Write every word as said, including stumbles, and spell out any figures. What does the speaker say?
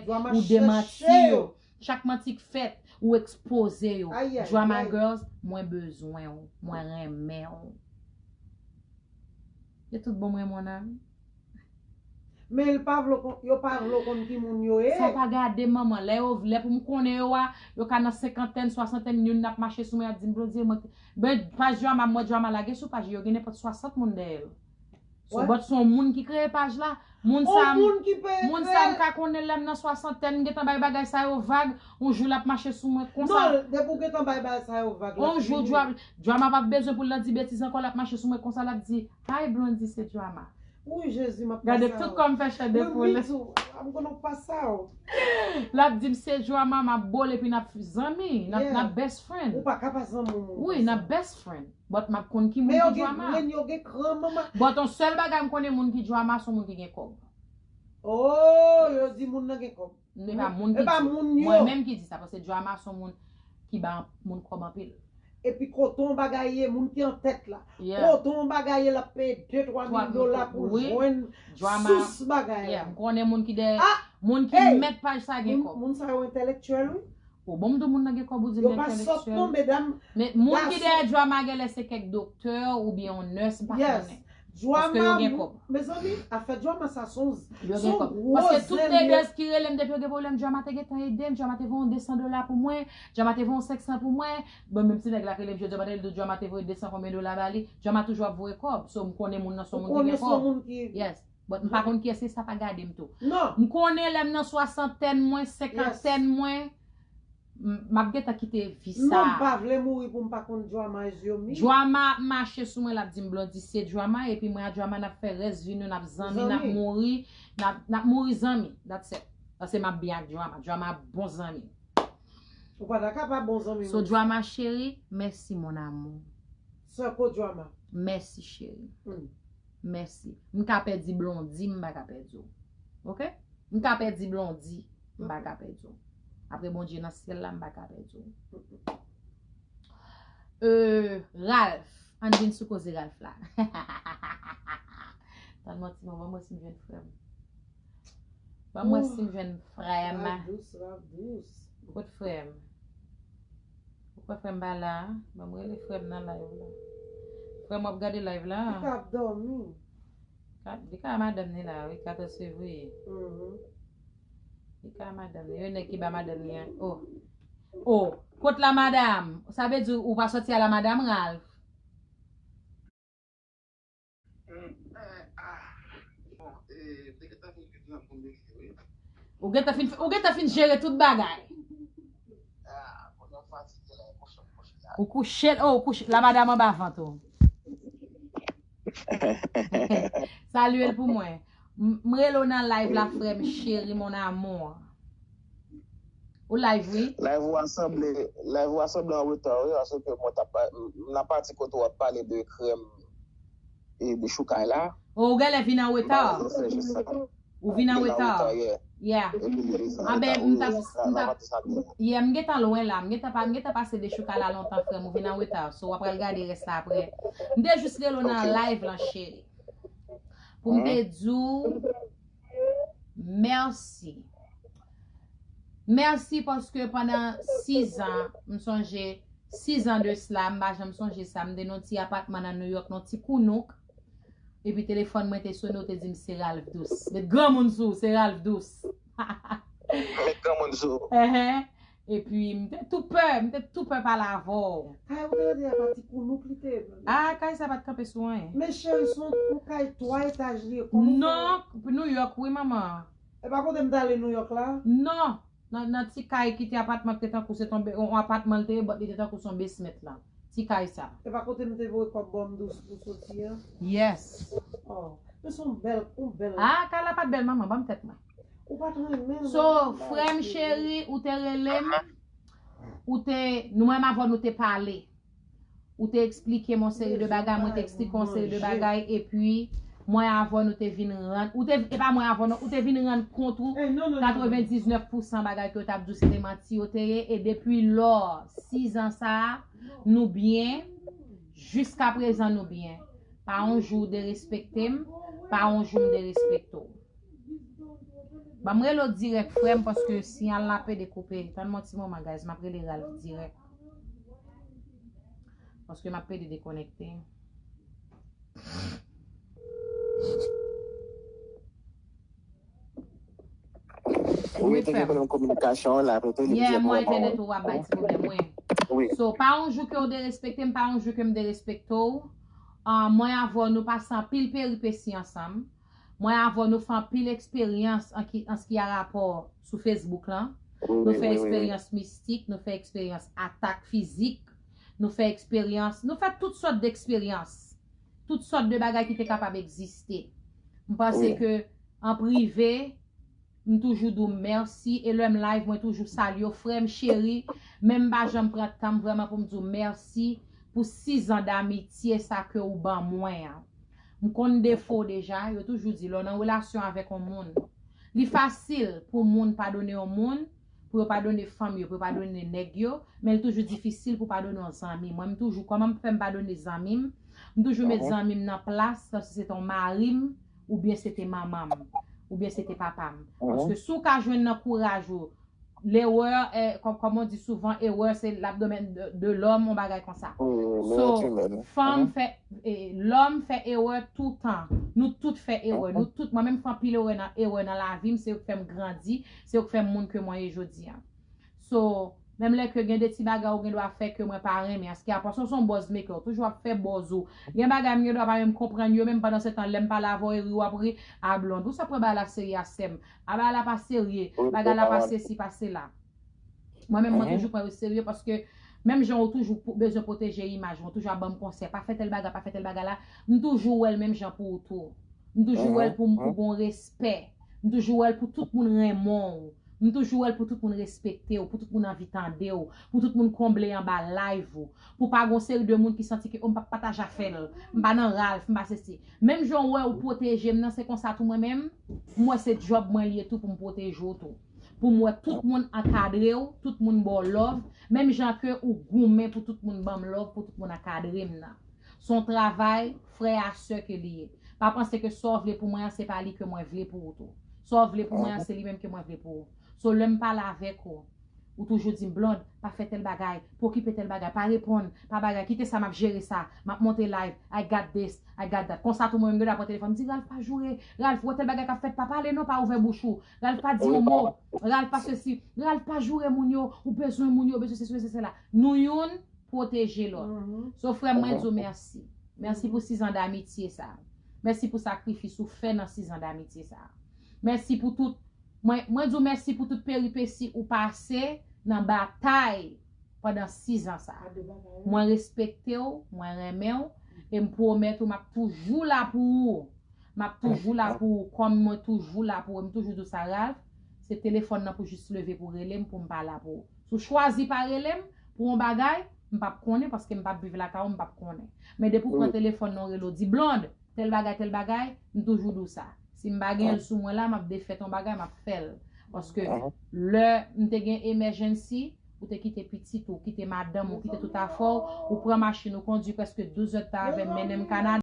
ou demanti yo. Chak manti k fèt, ou ekspoze yo. Drama girls, mwen bezwen w, mwen renmen w. Yo tout bon mwen mon ami. Men l pa vle konn, yo pa vle konn ki moun yo ye. Sa pa gade manman. Lè yo lè pou m konnen yo a, yo ka nan senkantèn, swasantèn, youn n ap mache sou mwen ap di m Blondie mwen. Ben, paj drama, mwen drama lage sou paj yo gen nenpòt swasant moun dèyè l. So, but se yon moun ki kreye paj la. Moun sa m ka konnen lè m nan swasantèn, m gentan bay bagay sa yo vag, yon jou l ap mache sou mwen konsa. Non, depi w gentan bay bagay sa yo vag, l ap vini. Yon jou drama p ap bezwen pou l nan di betiz ankò, l ap mache sou mwen konsa, l ap di, Hi Blondie, se drama. Wi, Jezi, m ap pase w. Gade tout kò m fè chè de poul. Mwen menm tou, m konnen w pase w. L ap di m se drama, m ap bole epi n ap zanmi, n ap best friend. Ou pa ka pa zanmi yon moun konsa. Wi, n ap best friend. But m ap konn ki moun ki drama. Men yo gen grenn, yo gen gran manman. But yon sèl bagay m konnen moun ki drama se yon moun ki gen kòb. Oh, yo di moun nan gen kòb. Non, e pa moun ki di. Mwen menm ki di sa, paske drama se yon moun ki ba moun kòb anpil. Epi kote yon bagay ye, moun ki an tèt la. Kote yon bagay ye, l ap peye de, twa mil dola pou l jwenn sous bagay la. M konnen moun ki dèyè, moun ki mèt paj sa gen kòb. Moun sa yo entèlektyèl, wi. O bon m di w moun nan gen kòb ou di l entèlektyèl. Yo pa sòt non medam. Men moun ki dèyè drama genlè se kèk doktè oubyen yon nurse m pa konnen. Paske yo gen kòb. Mezanmi, afè drama sa se yon gwo zen li ye. Paske tout nègès ki rele m depi yo gen pwoblèm drama te gentan ede m, drama te voye yon de san dola pou mwen, drama te voye yon senk san pou mwen. Bon menm si nèg la k rele m jodi a m pa t rele l tou drama te voye de san konbyen dola ba li, drama toujou ap voye kòb. So m konnen moun nan se yon moun ki gen kòb. Yes. But m pa konn kiyès li sa pa gade m tou. M konnen lè m nan swasantèn mwen, senkantèn mwen, m ap gentan kite vi sa. Non, m pa vle mouri pou m pa konn drama yo mi. Drama ap mache sou mwen l ap di m Blondie se drama epi mwen a drama n ap fè rès vi nou n ap zanmi n ap mouri n ap n ap mouri zanmi that's it. Paske m ap byen ak drama. Drama bon zanmi. Ou pa ta ka pa bon zanmi moun. So drama cheri, mèsi mon amour. Sè ko drama. Mèsi cheri. Mèsi. M ka pèdi Blondie, m pa ka pèdi w. Oke? M ka pèdi Blondie, m pa ka pèdi w. Apre Bondye nan syèl la, m pa ka pèdi w. Euh, Ralph, ann vin sou koze Ralph la. Tann manti non, ban m wè si m jwenn frè m. Ban m wè si m jwenn frè m. Ralph dous, Ralph dous. Kot frè m? Ou kwè frè m pa la a? Ban m rele frè m nan live la. Frè m w ap gade live la a? Li ka ap dòmi. Li ka a madanm li la wi, katòz fevriye. Li ka a madanm li. Yo nèg ki ba madanm li an. Oh. Oh. Kot la madanm? Sa vle di ou pa sòti a la madanm Ralph? Ou gentan fin, ou gentan fin jere tout bagay. Ou kouche, oh, ou kouche. La madanm anba vant ou. Salye l pou mwen. M rele w nan live la, frè m cheri, mon amour. Ou live wi. Live ou a sanble, live ou a sanble an reta wi, paske mwen t ap, m nan pati kote w ap pale de krèm e de choukay la. Oh, ou genlè vin an reta. Ou vin an reta. Yeah. Anben, m t ap, m t ap, yeah, m gentan lwen la. M gentan pa, m gentan pase de choukay la lontan, frè m. Ou vin an reta. So, w ap pral gade rès la apre. M te jis rele w nan live lan, cheri. Pou m te di w mèsi. Mèsi paske pandan sis an, m sonje sis an de sila, m pa janm sonje sa, m te nan yon ti apatman nan New York, nan yon ti kounouk. Epi telefòn mwen te sone, ou te di m se Ralph Dous. Met granmoun sou ou, se Ralph Dous. Met granmoun sou ou. Epi m te tou pè, m te tou pè pale avè w. Kay ou te rete a pa ti kounouk li te ye. Ah, kay sa pa t kanpe sou anyen. Men cheri, se yon kay twa etaj li ye. Kòman w fè? Non, New York wi, manman. E pa kote m t ale New York la? Non. Nan, nan ti kay ki te apatman ki te tankou se t yon, yon apatman li te ye, but li te tankou se yon basement lan. Ti kay sa. E pa kote m te voye kòb ba w m di w soti an? Yes. Oh. Men se yon bèl, yon bèl. Ah, kay la pa t bèl, manman, ban m tèt mwen. Ou pa t renmen l. So, frè m cheri, ou te rele m, ou te, nou menm avè w nou te pale. Ou te eksplike m yon seri de bagay, mwen te eksplike w yon seri de bagay, epi mwen avè w nou te vin rann, ou te, e pa mwen avè w non, ou te vin rann kont ou katrevendiznèf pousan bagay ke yo t ap di w se te manti yo te ye, e depi lò, sis an sa a, nou byen, jiskaprezan nou byen. Pa yon jou w derespekte m, pa yon jou m derespekte w. Ban m rele w dirèk, frè m, paske siyal la pede koupe. Tann m yon ti moman, guys, m ap rele Ralph dirèk. Paske m ap pede dekonekte. Wi, te gen pwoblèm kominikasyon la, pete li. Yeah, mwen entènèt ou ap bay ti pwoblèm, wi. Wi. So, pa yon jou ke w derespekte m, pa yon jou ke m derespekte w. Ah, mwen avè w, nou pase anpil peripesi ansanm. Mwen avè w, nou fè anpil eksperyans an ki, an se ki a rapò sou Facebook lan. Nou fè eksperyans mistik, nou fè eksperyans atak fizik, nou fè eksperyans, nou fè tout sòt deksperyans. Tout sòt de bagay ki te kapab egziste. M panse ke an prive, m toujou di w mèsi, e lè m live, mwen toujou salye w, frè m cheri, menm m pa janm pran tan m vrèman pou m di w mèsi pou sizan damitye sa ke ou ban mwen an. M konn defo w deja, yo toujou di lè w nan relasyon avèk yon moun, li fasil pou moun padone yon moun, pou yo padone fanm yo, pou yo padone nèg yo, men li toujou difisil pou padone yon zanmi. Mwen, m toujou, kòman m fè m padone zanmi m? M toujou met zanmi m nan plas, kòmsi se te yon mari m, oubyen se te manman m, oubyen se te papa m. Paske si w ka jwenn nan kouraj ou, lerè, eh, kòm, kòm on di souvan, erè se l'abdomen de, de l'homme, on bagay konsa. So, fanm fè, eh, lòm fè erè toutan. Nou tout fè erè. Nou tout, mwen menm fè anpil erè nan, erè nan lavi m, se yo k fè m grandi, se yo k fè m moun ke mwen ye jodi a. So, menm lè ke gen de ti bagay ou gen dwa fè ke mwen pa renmen, anski a paske w se yon buzz maker, ou toujou ap fè buzz ou. Gen bagay m gen dwa pa menm konprann yo, menm pandan se tan lè m pale avè w e ri w ap ri, a Blonde, ou sa pran bagay la serye a sè m. A bagay la pa serye, bagay la pa sesi, pa sela. Mwen menm, mwen toujou pran yo serye paske menm jan ou toujou pou, bezwen pwoteje imaj mwen, ou toujou ap ban m konsèy, pa fè tèl bagay, pa fè tèl bagay la, m toujou wè l menm jan pou ou tou. M toujou wè l pou, pou gon respè. M toujou wè l pou tout moun renmen w. M toujou wè l pou tout moun respekte w, pou tout moun anvi tande w, pou tout moun konble anba live ou. Pou pa gon seri de moun ki santi ke, o, m p ap pataje afè l. M pa nan Ralph, m pa sesi. Menm jan w wè ou pwoteje m nan, se konsa tou mwen menm, m wè se djòb mwen li ye tou pou m pwoteje w tou. Pou m wè tout moun ankadre w, tout moun ba w love, menm jan ke ou goumen pou tout moun ban m love, pou tout moun ankadre m nan. Se yon travay frè a sè ke li ye. Pa panse ke sa w vle pou mwen an, se pa li ke mwen vle pou ou tou. Sa w vle pou mwen an, se li menm ke mwen vle pou ou. So, lè m pale avèk ou, ou toujou di m, Blonde, pa fè tèl bagay, pa okipe tèl bagay, pa reponn, pa bagay, kite sa, m ap jere sa, m ap monte live, I got this, I got that. Konsa tou mwen menm gen dwa pran telefòn, m di, Ralph, pa joure, Ralph, wè tèl bagay k ap fèt, pa pale non, pa ouvè bouch ou, Ralph, pa di yon mo, Ralph, pa sesi, Ralph, pa joure moun yo, ou bezwen moun yo, ou bezwen sesi, ou bezwen sela. Nou youn pwoteje lòt. So, frè m, mwen di w mèsi. Mèsi pou sizan damitye sa. Mèsi pou sakrifis ou fè nan sizan damitye sa. Mèsi pou tout, mwen, mwen di w mèsi pou tout peripesi ou pase nan batay pandan sizan sa. Mwen respekte w, mwen renmen w, e m pwomèt ou m ap toujou la pou ou. M ap toujou la pou ou, kòm mwen toujou la pou ou. M toujou di w sa, Ralph, se telefòn nan pou jis leve pou rele m, pou m pa la pou ou. Si w chwazi pa rele m, pou yon bagay, m p ap konnen, paske m p ap viv lakay ou, m p ap konnen. Men depi w pran telefòn nan, w rele w di, Blonde, tèl bagay, tèl bagay, m toujou di w sa. Si m pa gen l sou mwen la, m ap defèt yon bagay, m ap fè l. Paske lè m te gen emergency, ou te kite pitit ou, kite madanm ou, kite tout afè w, ou pran machin, ou kondui prèske douz èdtan avè m, mennen m Kanada.